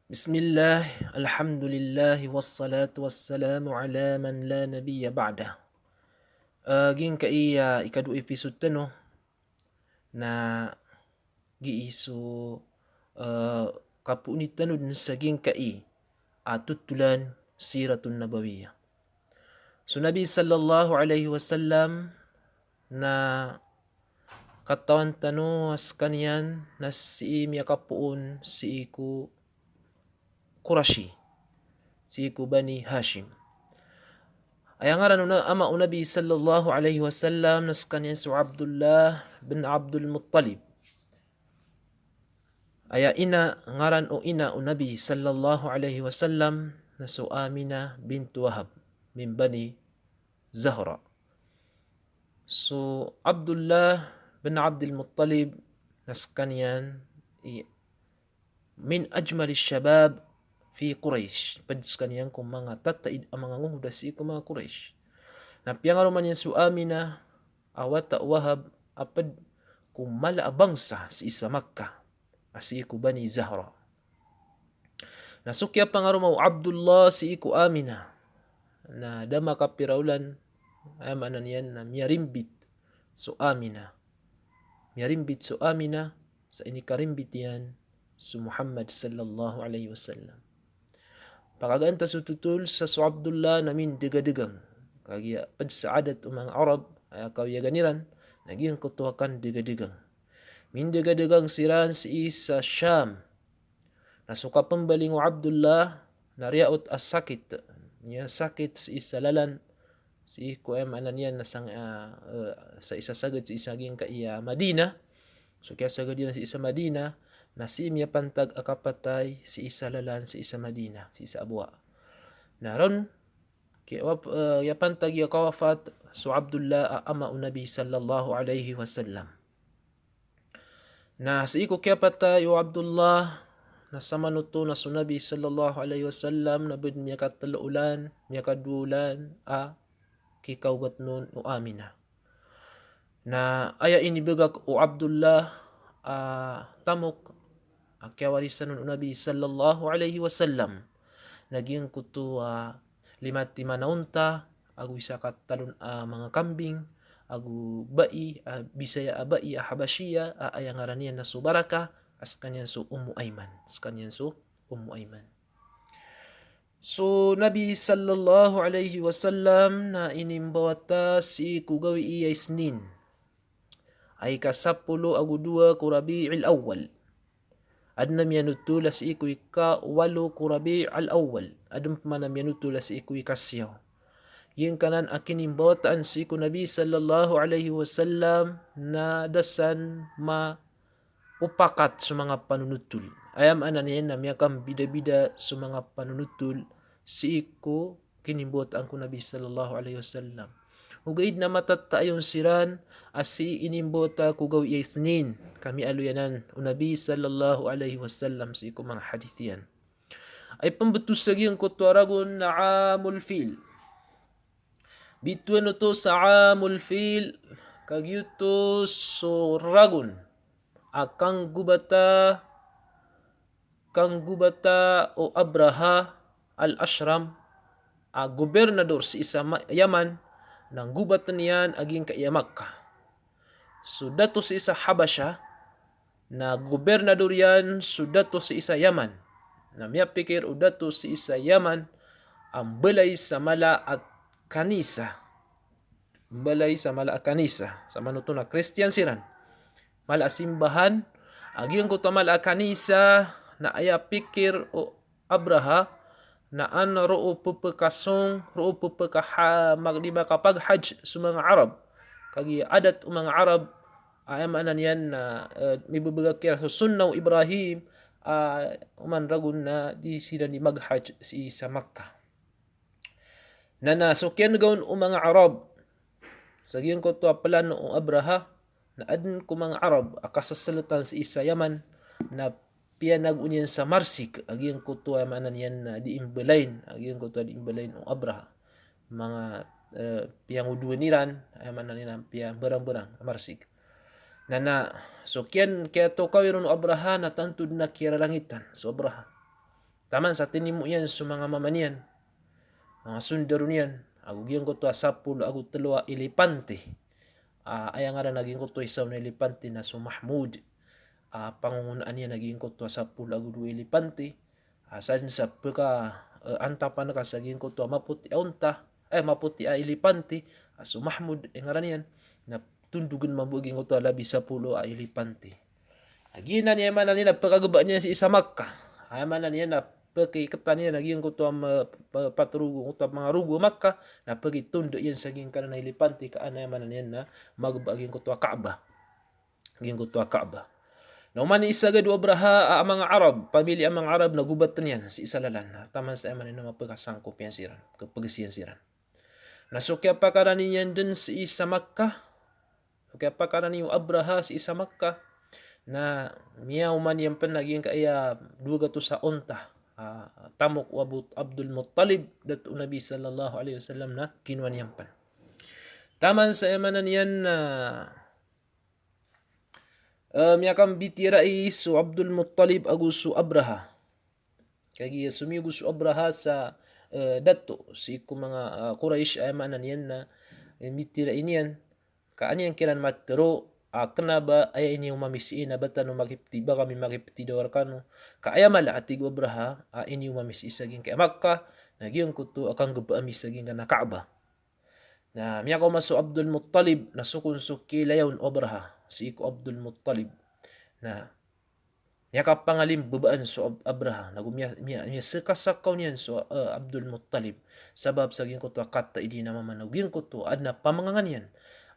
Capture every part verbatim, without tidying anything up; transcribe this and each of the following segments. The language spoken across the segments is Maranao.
Bismillah, alhamdulillah, wassalatu wassalamu ala man la nabiyya ba'dah. Ah, giyangkai a ikadowa a episode tano na gii so, ah, kapoon tano dn sa giyangkai a totolan Siratun Nabawiyah. So Nabi sallallahu alaihi wasallam na katawan tano a skaniyan na sii miyakapoon sii ko Qurashi, sii ko Bani Hashim. Aya ngaran o na-, ama o Nabi sallallahu alaihi wasallam na skaniyan so Abdullah bin Abdul Muttalib. Aya ina, ngaran o ina o Nabi sallallahu alaihi wasallam na so Aminah bint Wahab min Bani Zahra. So Abdullah bin Abdul Muttalib na skaniyan i min ajmalish shabab fi Quraysh. Pd skaniyan ko manga tataid a manga ngohoda sii ko manga Quraysh. Na piyangaroman iyan so Aminah a wata o Wahab a pd ko mala a bangsa sii sa Makkah, a sii ko Bani Zahra. Na so kiyapangaroma o Abdullah sii ko Aminah na da makapira olan, aya maana niyan na miyarimbit so Aminah. Miyarimbit so Aminah sa inikarimbit iyan so Muhammad sallallahu alaihi wasallam. Pakagaan ta so totol sa so Abdullah na mindegadegang. Kagiya pd sa adat o manga Arab, aya kawiyagan iran, na giyangkoto a kandegadegang. Mindegadegang siran sii sa Sham. Na so kapmbaling o Abdullah na riyaot a sakit. Miyasakit sii sa lalan, sii ko, aya maana niyan na sang-, ah, eh, sa isa sagad sii sa giyangkai a Madinah. So kiyasagad iyan sii sa Madinah, na sii miyapantag a kapatay sii sa lalan sii sa Madinah, sii sa abwa. Na ron, kiyawap-, eh, iyapantag iyan a kawafat so Abdullah a ama o Nabi sallallahu alaihi wasallam. Na sii ko kiyapatay o Abdullah, na samanoto na so Nabi sallallahu alaihi wasallam na bd miyakatlo olan, miyakadowa olan a kikaogatn on o Aminah. Na aya inibgak o Abdullah a tamok a kiyawarisan on o Nabi sallallahu alaihi wasallam na giyangkoto a lima timan a onta, ago isa ka talon a manga kambing, ago bai, a, Bisaya a bai a Habashiya, a, aya ngaran iyan na so Barakah, a skaniyan so Ummu Ayman. Skaniyan so Ummu Ayman. So Nabi sallallahu alaihi wasallam na inimbawata sii ko gawii a Isnin a ika sapolo ago dowa ko Rabi'il Awwal. Adn a miyanotol a sii ko ika walo ko Rabi'il Awwal. Adn pman a miyanotol a sii ko ika siyaw. Giyangkanan a kinimbawataan sii ko Nabi sallallahu alaihi wasallam na da san ma opakat so manga panonotol. Aya maana niyan na miyakambidabida so manga panonotol sii ko kinimbawataan ko Nabi sallallahu alaihi wasallam. Ogaid na matatayon siran a sii inimbawata ko gawii a Isnin ka miyaaloy anan o Nabi sallallahu alaihi wasallam sii ko manga hadith iyan. Ay pmbtowan sa giyangkoto a ragon na Amul Fil. Bitowan oto sa Amul Fil, kagiyoto so ragon a kanggobata, kanggobata o Abraha Al-Ashram a gobernador sii sa Ma-, Yaman, na nggobatn iyan a giyangkai a Makkah. So dato sii sa Habasha, na gobernador iyan so dato sii sa Yaman. Na miyapikir o dato sii sa Yaman a mbalay sa mala a kanisa. Mbalay sa mala a kanisa. Samanoto na Kristiyan siran. Mala a simbahan, a giyangkoto a mala a kanisa, na aya pikir o Abraha, na an roo ppkasong, roo ppkaha-, mag-, di makapaghajj so manga Arab. Kagiya adat o manga Arab, a, aya maana niyan na, eh, mibbgak iran so sunnah o Ibrahim, a, oman ragon na di siran di maghajj sii sa Makkah. Na, na so kiyanggawn o manga Arab sa giyangkoto a plano o Abraha, na adn ko manga Arab a kasasaltan sii sa Yaman, na piyanagoon iyan sa Marsik, a giyangkoto a maana niyan na di imbalayn, a giyangkoto a di imbalayn o Abraha. Manga, eh, piyangodowan iran, aya maana niyan na piyambarangbarang a Marsik. Na, na so kiyan-, kiyatokawi ron o Abraha na tanto dn a kiyararangitan so Abraha. Taman sa tinimo iyan so manga mama niyan, manga sondaro niyan, ago giyangkoto a sapolo ago telo a elepante. Ah, aya ngaran a giyangkoto a isa on a elepante na so Mahmud. Ah, pangongonaan iyan a giyangkoto a sapolo ago dowa a elepante. Ah, sadn sa peka, eh, antapan ka sa giyangkoto a mapoti a onta, eh, mapoti a elepante, ah, so Mahmud i ngaran iyan, na tondogn mambo a giyangkoto a labi sapolo a elepante. Giyanan i aya maana niyan na pekageba niyan sii sa Makkah. Aya maana niyan na pekiketa niyan a giyangkoto a ma-, pa-, pat rogo, oto a manga rogo a Makkah, na pekitonda iyan sa giyangkanan a elepante ka an aya maana niyan na mageba a giyangkoto a Kaaba. Giyangkoto a Kaaba. Na oman i isagad o Abraha a manga Arab, pamili a manga Arab na gobatn iyan sii sa lalan. Na taman sa aya maana niyan na mapekasangkop iyan siran, kepegesiyan siran. Na so kiyapakarani niyan den sii sa Makkah, so kiyapakarani o Abraha sii sa Makkah, na miyaoma niyan pen a giyangkaya dowa gatos a onta, ah, tamok o Abu, Abdul Muttalib, dato o Nabi sallallahu alaihi wasallam, na kinowa niyan pen. Taman sa aya maana niyan na, eh, miyakambitiyarai so Abdul Muttalib ago so Abraha. Kagiya somiyogo so Abraha sa, eh, dato sii ko manga, ah, Quraysh, aya maana niyan na, eh, mbitiyarai niyan. Ka an iyan kiran matero a kena ba aya inioma mi sii na ba tano makipeti, ba kami makipeti dawa rekano. Ka aya mala a tig o Abraha a inioma mi sii sa giyangkaya Makkah, na giyangkoto a kanggeba ami sa giyangkanan a Kaaba. Na miyakaoma so Abdul Muttalib, na so kon so kilayaw o Abraha sii ko Abdul Muttalib. Na miyakapangalimbebaan so Ab-, Abraha, nago miya-, miya-, miyasakasakaw niyan so, eh, Abdul Muttalib. Sabap sa giyangkoto a kataid iyan a mama, nago giyangkoto a adn a pamangangan iyan.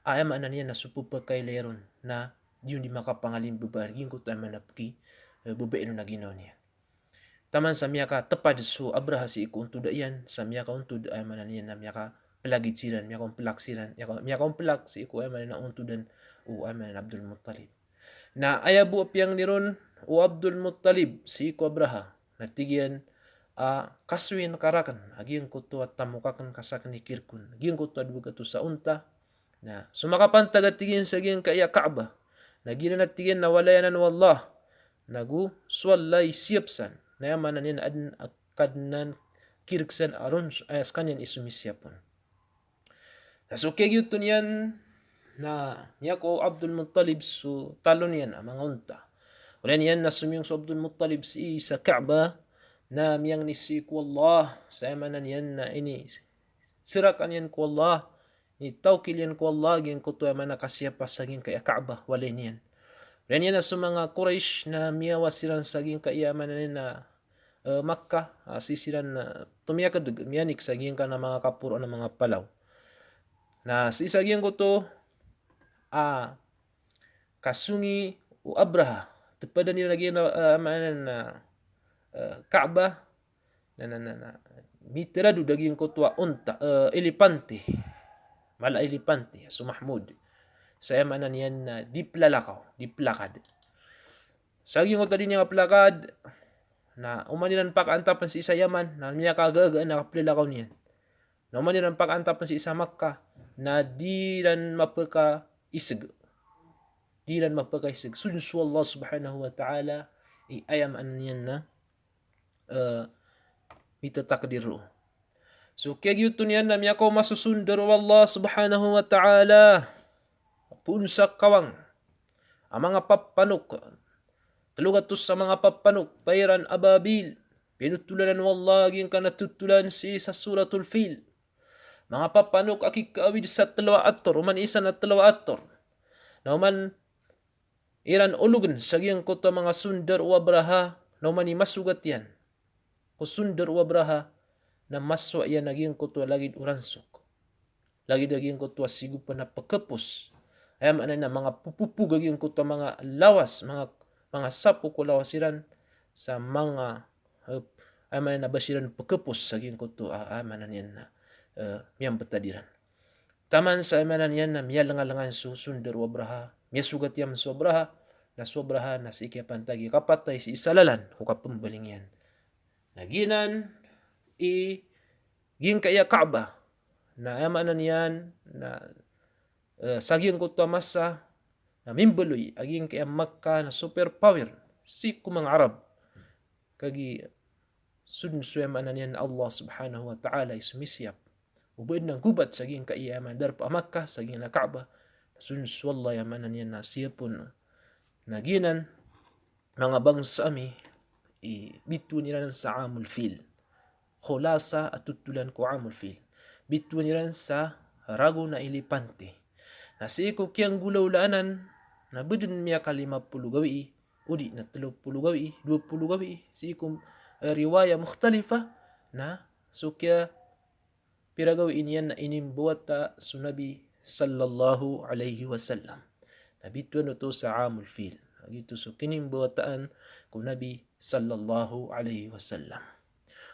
Aya maana niyan na so pepakailay ron na di on di makapangalimbebaan giyangkoto aya maana peki, eh, bebain on a ginawa niyan. Taman sa miyakatepad so Abraha sii ko ontoda iyan, sa miyakaontod, aya maana niyan na miyakapelagid siran, miyakaompelak siran, miyaka-, miyakaompelak sii ko aya maana niyan na ontodan o aya maana niyan na Abdul Muttalib. Na aya bo a piyangni ron o Abdul Muttalib sii ko Abraha, na tig iyan a, kasoyin ka raken a giyangkoto a tamok aken ka saken i kirek on, giyangkoto a dowa gatos a onta, na so makapantag a tig iyan sa giyangkaya Kaaba, na giyanan a tig iyan na walay anan o Allah, nago so Allah i siyap san, na aya maana niyan na adn a Kadnan kirek san a ron, eh, sekaniyan i somisiyap on. Na so kiyagiyoto niyan na miyakowa o Abdul Muttalib so talo niyan a manga onta. Oriyan iyan na somiyong so Abdul Muttalib sii sa Kaaba, na miyangni sii ko Allah, sa aya maana niyan na iniserakan iyan ko Allah, initawkil iyan ko Allah giyangkoto aya maana kasiyapa sa giyangkaya Kaaba, walay niyan. Oriyan iyan na so manga Quraysh na miyawa siran sa giyangkaya aya maana niyan na, eh, Makkah, ah, sii siran, ah, tomiyakedeg, miyanik sa giyangkanan a manga kaporoan a manga palaw. Na sii sa giyangkoto, ah, kasongi o Abraha, tepadan iran a giya, ah, aya maana niyan na, eh, Kaaba, na, na, na, na, miterado a giyangkoto a onta, eh, elepante. Mala a elepante, so Mahmud. Sa aya maana niyan na di pelalakaw, di pelakad. Sa giyangkoto a di niyan pelakad, na oman iran pakaantapen sii sa Yaman, na miyakagaga na kapelelakaw niyan. Na oman iran pakaantapen sii sa Makkah, na di iran mapekaiseg. Di iran mapekaiseg. Sold so Allah subhanahu wa ta'ala i aya maana niyan na, eh, mitetakdir roo. So kiyagiyoto niyan na miyakaoma so sondaro o Allah subhanahu wa ta'ala. Poon sa kawang a manga papanok, telo gatos a manga papanok, tayran ababil, pinotolan o Allah giyangkanan a totolan sii sa Suratul Fil. Manga papanok a kikaawid sa telo a ator, oman isa na telo a ator. Na oman iran ologen sa giyangkoto a manga sondaro o Abraha, na oman i masogat iyan ko sondaro o Abraha, na masowa iyan a giyangkoto a lagid o ransok. Lagid a giyangkoto a sigopen a pekepos. Aya maana niyan na manga popopog a giyangkoto a manga lawas, manga, manga sapo ko lawas iran sa manga, eh, aya maana niyan na ba siran pekepos sa giyangkoto a, aya maana niyan na, eh, miyambetad iran. Taman sa aya maana niyan na miyalengalengan so sondaro o Abraha, miyasogat iyan so Abraha, na so Abraha na sii kiyapantagi kapatay sii sa lalan ko kapembaling iyan. Na giyanan i giyangkaya Kaaba, na aya maana niyan na, eh, sa giyangkoto a masa na mimbaloy a giyangkaya Makkah na super power sii ko manga Arab. Kagiya sonso aya maana niyan na Allah subhanahu wa ta'ala i somisiyap o ba aden a gobat sa giyangkaya maana darpa a Makkah, sa giyangkaya Ka'bah, sonso Allah aya maana niyan na siyapon. Na giyanan, manga bangsa ami, i bitowan iran sa Amul Fil. Khulasa a totolan ko Amul Fil. Bitowan iran sa ragon a elepante. Na sii ko kiyanggolawlaan anan, na ba den miyakalima polo gawii, odi na telo polo gawii, dowa polo gawii, sii ko, eh, riwaya mukhtalifa, na so kiyapira gawii niyan na inimbawata so Nabi sallallahu alaihi wasallam. Na bitowan oto sa Amul Fil. Na giyoto so kinimbawataan ko Nabi sallallahu alaihi wasallam.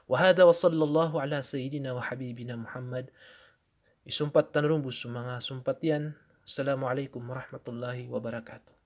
Wa hadha wa sallallahu ala sayyidina wa habibina Muhammad. Isompat tano ron bo so manga sompat iyan. Assalamu alaikum warahmatullahi wabarakatuh.